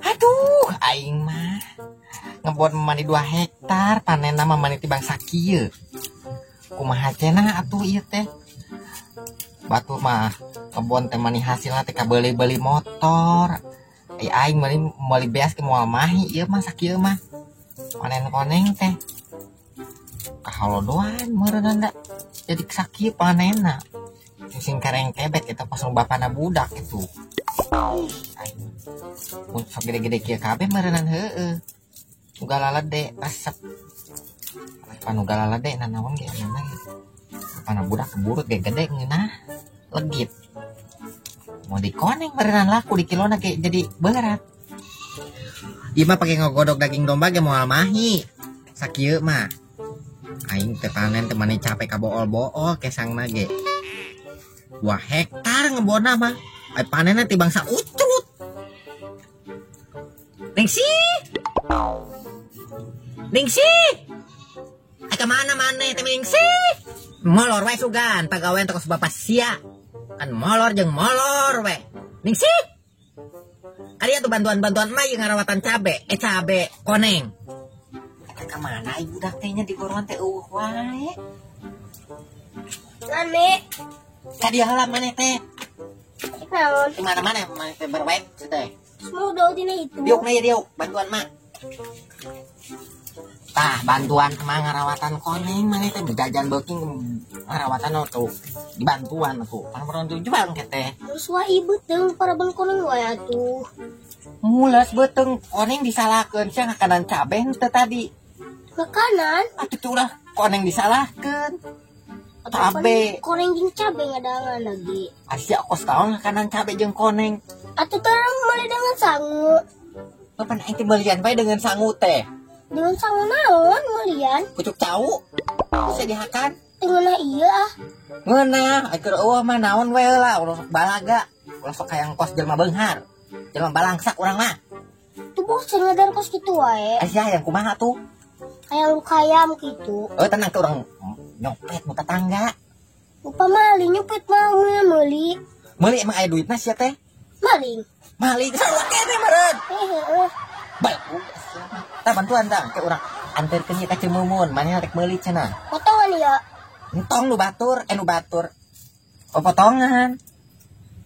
Aduh, aing mah ngebon mani 2 hektar panenna mah mani tibang sakieu. Kumaha cenah atuh ieu teh? Batur mah kebon teh mani hasilna teh kabeuli-beuli motor. Ai aing mani meuli beas ke moal mahi ieu mah sakieu mah. Panen koneng teh. Kahalodoan meureunna da. Jadi sakieu panenna. Sing kereng kebek eta pas bapana budak itu. Aing mun sok gede-gede kieu kabeh meureunnan heueuh. Uga lalede resep. Pan uga lalede nanaon ge anana ge. Bapana budak keburut ge gede ngeunah legit. Mau dikoneng meureunnan laku di kilona ge jadi berat. Ieu mah pake ngogodok daging domba ge moal mahi. Sakieu mah. Aing teh panen teh mani capek kabool-bool kesangna ge. 2 hektar ngebonna mah. Ai panenna ti bangsa ucut. Ningsih. Ningsih. Ai ka mana maneh teh Ningsih? Molor wae sugan pagawean teh kos bapak sia. Kan molor jeung molor we. Ningsih. Kalian tuh bantuan-bantuan mah jeung ngarawatan cabe, cabe koneng. Eta ka mana ibu budak teh nya di gorongan teh eueuh wae. Lame. Ka dieu heula maneh teh. Naon? Di mana-mana maneh teh berwek teh. Semua udah dina itu. Diuk na ieu diuk, bantuan mak. Tah, bantuan mah ngarawatan koneng maneh teh jajan beuking ngarawatan tuh dibantuan tuh. Pan tujuan ke teh. Terus wah ibu teh para bang koneng wae atuh. Mules beuteung koneng disalahkeun sia ngakanan cabe henteu tadi. Makanan? Atuh tuh ulah koneng disalahkeun. Cabe. Koneng jeung cabe ngadangan lagi. Asia kos taon makanan cabe jeung koneng. Atuh terang meuli dengan sangu. Papan aing teh belian bae dengan sangu teh. Dengan sangu naon meulian? Pucuk cau. Bisa dihakan. Teu ngeunah ieu ah. Ngeunah, ai keur eueuh mah naon we lah, ulah sok balaga. Ulah sok hayang kos jelema beunghar. Jelema balangsak urang mah. Tuh bosen ngadar kos kitu wae. Asia hayang kumaha tuh? Hayang kayam kitu. Oh tenang tuh urang nyopet mu tetangga. Lupa maling nyopet mau meuli. Meuli emang aya duitna sia teh? Maling. Maling sarua kene meureun. Heeh. Baik. Tah bantuan tah ke urang anterkeun ieu ka Cemumun, manehna rek meuli cenah. Potongan ya. Entong nu batur, nu batur. Oh potongan.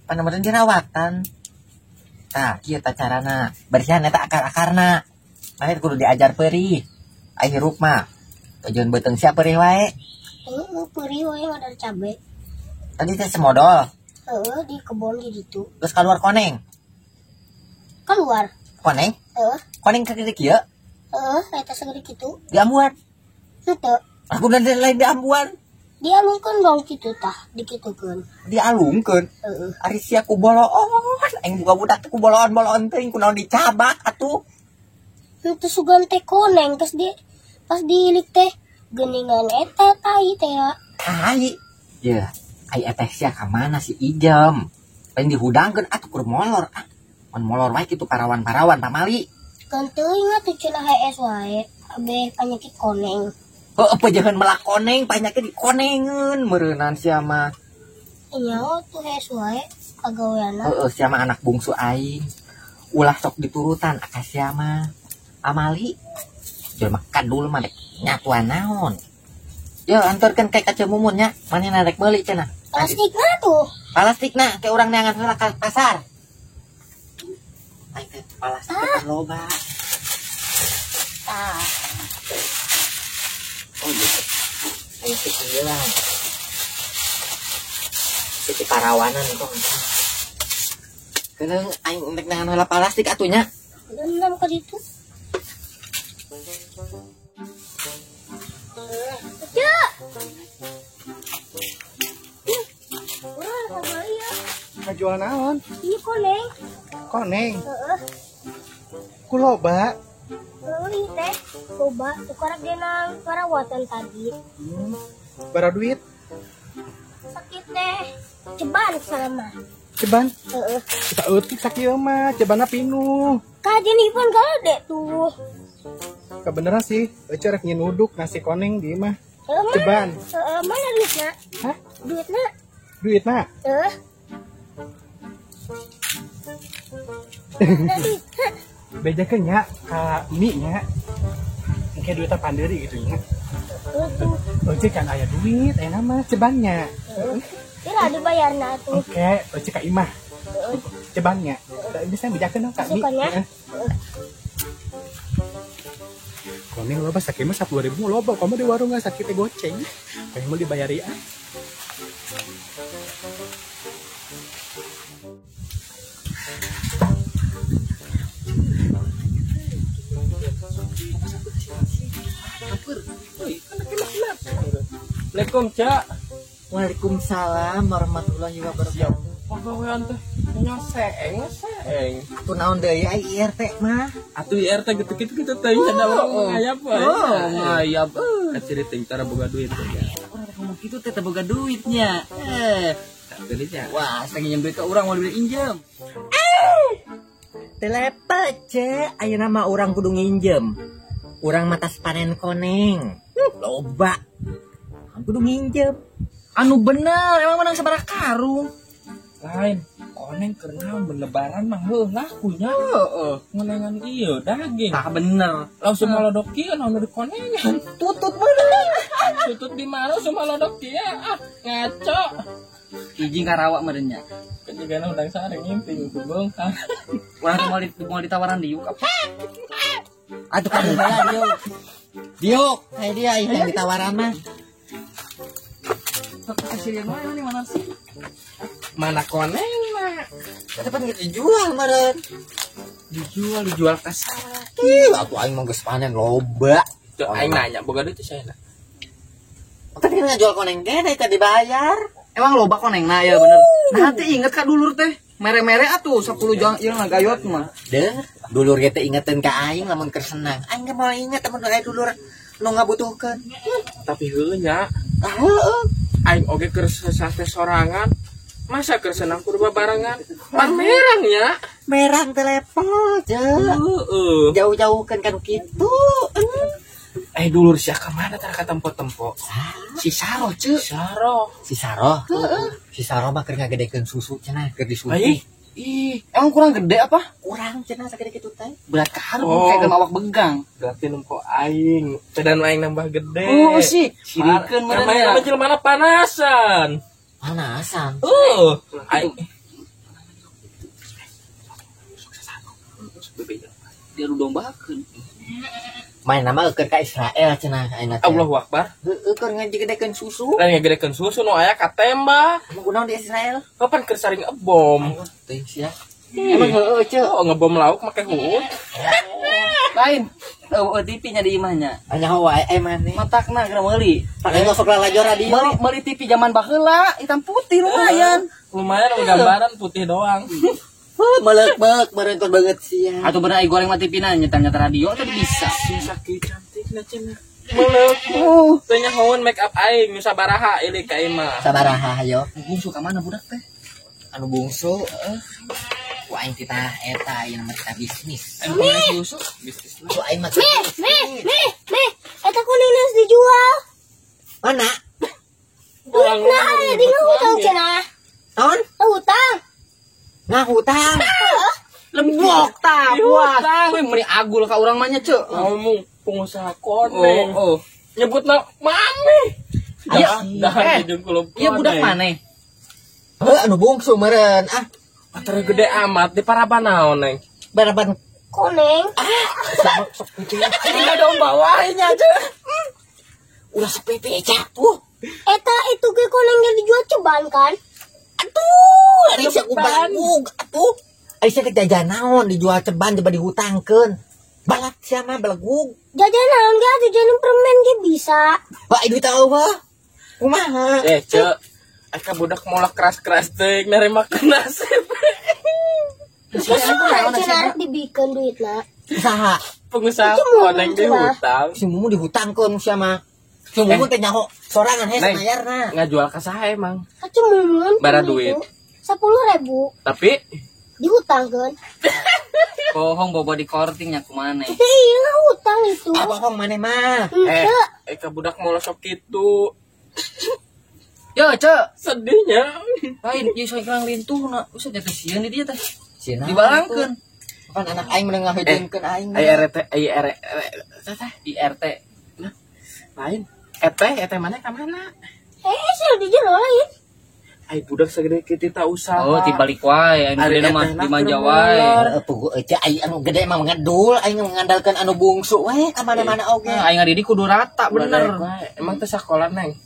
Pan meureun dirawatan. Tah kieu tah carana. Bersihan eta akar-akarna. Maneh kudu diajar peurih. Ai hirup mah. Tujuan beuteung sia peurih wae. Heeh, peurih wae ngadar cabe. Tadi teh semodol. Heeh, di kebon di ditu. Terus keluar koneng. Keluar. Koneng? Heeh. Koneng segede kieu? Heeh, eta segede kitu. Diambuan. Henteu. Aku dan lain diambuan. Dialungkeun dong kitu tah, dikitukeun. Dialungkeun? Heeh. Ari sia ku boloon, aing buka budak teh ku boloon-boloon teuing kunaon dicabak atuh. Henteu sugan teh koneng terus di pas diilik teh geuningan eta tai teh ya. Tai. Yeuh, ai eta sia ka mana si Ijem? Lain dihudangkeun atuh kur molor ah. Mun molor wae kitu parawan-parawan pamali. Kan teuing atuh cenah HS wae, abeh panyakit koneng. Heuh, pejehan melak koneng, panyakit dikonengeun meureunan sia mah. Nya tuh HS wae pagaweanna. Heueuh, sia mah anak bungsu aing. Ulah sok diturutan ka sia mah. Amali jelema kadul mah rek nyatuan naon. Yo anterkeun ke ka Cemumun nya, manehna rek meuli cenah. Plastikna tuh. Plastikna ke urang neangan heula ka pasar. Aing teh plastik teh loba. Tah. Oh iya. Aing teh hilang. Siti parawanan kok. Keung aing rek neangan heula plastik atuh nya. Dendam ka ditu. Ya. Urang ka ieu. Ngajual naon? Ieu koneng. Koneng? Heeh. Ku loba? Heeh, ieu teh loba tukarak dina parawatan tadi. Bara duit? Sakit teh ceban sama. Ceban? Heeh. Saeutik sakieu mah, cebanna pinuh. Kajian Ivan gade tuh. Kebeneran sih, ece rek nyinuduk nasi koneng di mah. Ceban. Heeh, mana duitna? Hah? Duitna? Duitna? Heeh. Duitna. Bejakeun nya ka mie nya. Engke duitna panderi gitu nya. Tuh. Ece can aya duit, aya mah cebannya. Kira dibayarna atuh. Oke, ece ka imah. Cebannya. Bisa bejakeun ka mie. Sukanya. Koneng loba sakit mah 10.000 loba, kamu di warung nggak sakit goceng. Pengen mau dibayari ah. Assalamualaikum, Cak. Waalaikumsalam warahmatullahi wabarakatuh. Pagawean teh nyoseng, seng. Tuh naon deui ai IRT mah? Atuh IRT gitu-gitu gitu teh ada urang ngayap we. Oh, ngayap. Kaciri ting tara boga duit teh. Urang teh ngomong kitu teh boga duitnya. Tak belinya. Wah, saya nginjem duit ke urang mau dibeli injem. Telepet, ce. Ayeuna mah urang kudu nginjem. Urang mah tas panen koneng. Loba. Kudu nginjem. Anu bener, emang menang sabaraha karung. Lain, koneng keur naon lebaran mah heuh lakunya. Heeh, ngonengan ieu daging. Tah bener. Langsung malodok kieu naon di konengan. Tutut bener. Tutut di mana langsung malodok kieu ah ngaco. Ijing karawa meureun nya. Kejigana udang sare ngimping ku beungkang. Urang mau ditawaran diuk apa? Atuh kan heula diuk. Diuk, hai dia yang ditawaran mah. Mana sih? Mana koneng mah? Cepat nggak dijual meren. Dijual ke sana. Ih, atuh aing mah geus panen loba. Tuh aing nanya boga duit saya. Tapi kan ngajual koneng gede tadi dibayar. Emang loba konengna ya bener. Nah, nanti inget ka dulur teh. Mere-mere atuh 10 jang ieu ngagayot mah. Deh, dulur ge teh ingeteun ka aing lamun keur senang. Aing ge moal inget lamun aya dulur nu ngabutuhkeun. Tapi heueuh nya. Ah heueuh. Aing oge keur sate sorangan. Masa keur senang kudu babarengan? Pan merang nya. Merang telepon, heeh. Jauh-jauhkeun kan kitu. Dulur sia ka mana tara katempo-tempo? Si Saro, ceu. Saro. Si Saro. Heeh. Si Saro mah keur ngagedekeun susu cenah, keur disusu. Ih, emang kurang gede apa? Kurang cenah sagede kitu teh. Berat karung kayak awak begang. Berarti nempo aing, pedan aing nambah gede. Oh sih, sirikeun meureun. Mana jelema mana panasan. Panasan. Aing dia dombakeun. Main nama keur ka Israel cenah ayeuna teh. Allahu Akbar. Heueuh keur ngagedekeun susu. Lain ngagedekeun susu nu aya katembak. Emang kunaon di Israel? Kapan keur saring ngebom? Teuing sia. Emang heueuh ceu, ngebom lauk make huut. Lain. Eueuh TV nya di imahnya. Anya wae maneh. Matakna geura meuli. Pake ngosok lalajo radio. Meuli TV zaman baheula, hitam putih lumayan. Lumayan gambaran putih doang. Melek-melek merengkot banget sia. Atuh bener ai goreng mah TV na nyetel-nyetel radio tadi bisa. Si sakieu cantikna cenah. Melek. Teu nyahoeun make up aing nu sabaraha ieu ka imah. Sabaraha hayo. Bungsu ka mana budak teh? Anu bungsu heeh. Ku aing titah eta ieu mah titah bisnis. Anu bungsu bisnis. Ku aing mah Meh, eta kuning geus dijual. Mana? Duitna aya di hutang cenah. Naon? Hutang. Nah hutang. Lembok ta buat. Weh meuni agul ka urang mah nya ceu. Ngomong pengusaha koneng. Oh, oh. Nyebutna mami. Iya, iya budak maneh. Heuh anu bungsu meureun ah. Pater gede amat di paraban naon neng? Baraban koneng. Ah, sok pipi. Ini enggak domba wae nya aja. Ulah sok pipi tuh. Eta itu ge koneng ge dijual ceban kan? Aduh, ari sia kubangug atuh. Ari sia jajan naon dijual ceban coba dihutangkeun. Balak sia mah belegug. Jajan naon ge jajan permen ge bisa. Wah, duit eueuh. Kumaha? Ceu, eka budak molah keras-keras teh nerima nasib. Usaha cenah dibikeun duitna. Usaha. Pengusaha koneng dihutang. Si Mumu dihutangkeun sia mah. Si Mumu teh nyaho sorangan hese mayarna. Ngajual ka saha emang? Ka Mumun. Bara duit. 10.000. Tapi dihutangkeun. Bohong bobo di korting nya kumaha? Iya, hutang itu. Ah, bohong maneh mah. Ka budak molah sok kitu. Yo, Ceu, sedihnya. Lain ieu sakrang lintuhna, usah jatuh sieun di dieu teh. Sieun Dibalangkeun. Pan anak aing menengah heudeunkeun aing. IRT IR IRT. Nah, lain. ET mana ka mana? Sih di jero lain. Ai budak segede kitu tah usaha. Oh, tibalik wae anu gede mah dimanja wae. Heeh, pugu eueuh aing anu gede mah ngedul, aing mengandalkan anu bungsu we ka mana-mana oge. Nah, aing ngadidik kudu rata bener. Emang teh sakola neng?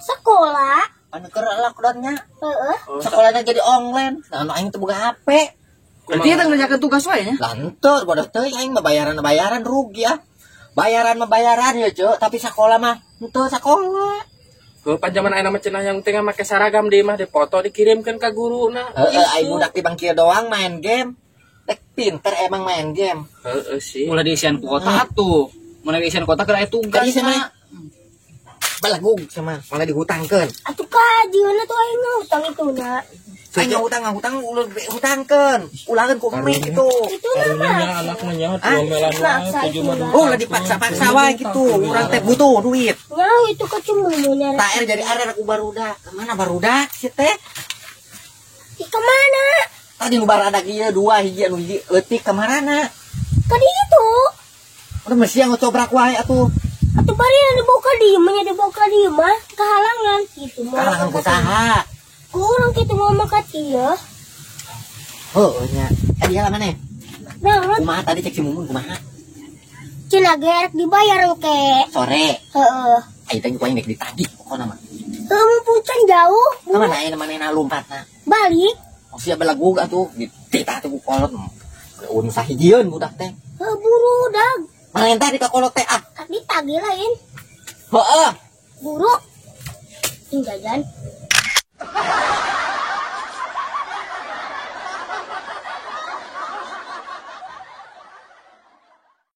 Sekolah. Anu keur lockdown-nya. Heeh. Sekolahnya jadi online. Nah, anu aing teu boga HP. Berarti eta ngerjakeun tugas wae nya. Lah henteu, bodoh teuing aing mah bayaran-bayaran rugi ah. Bayaran mah bayaran ya, Cuk, tapi sekolah mah henteu sekolah. Heuh, pan jaman ayeuna mah cenah yang tengah make seragam di mah dipoto dikirimkeun ka guruna. Heeh, aing budak di bangkir doang main game. Rek pinter emang main game. Heeh sih. Mulai diisian kuota atuh. Mulai diisian kuota keur aya tugas. Tadi sama balagug sama malah dihutangkeun. Atuh kajieuna tuh aing ngutang itu na. Aing ngutang ulah hutangkeun. Ulangan ku mie gitu. Itu nama. Anak mah nyaho diomelan wae tujuh mah. Oh, lah dipaksa-paksa wae gitu. Urang teh butuh duit. Nyaho itu kecembung nyari. Taer jadi arer ku barudak. Kemana barudak si teh? Di kemana? Tadi nu baradak ieu dua hiji anu hiji leutik kamarana? Ka ditu. Udah mesti yang ngocobrak wae atuh. Atuh bari dibawa ka dieu mah dibawa ka dieu mah kehalangan gitu mah. Kahalangan ku saha? Kurang kitu mau makan ieu. Heuh nya. Dia lah maneh? Nah, kumaha tadi cek si Mumun kumaha? Cenah ge rek dibayar engke. Sore. Heeh. Aing teh ku aing rek ditagih pokona mah. Heuh mumpung can jauh. Kamana aya manehna lompatna? Balik. Oh sia belagug atuh dititah teh ku kolot. Eueun sahijieun budak teh. Heuh buru dag. Maneh teh di ka kolot teh ah. Ditagih lain. Heeh. Buru. Ing jajan.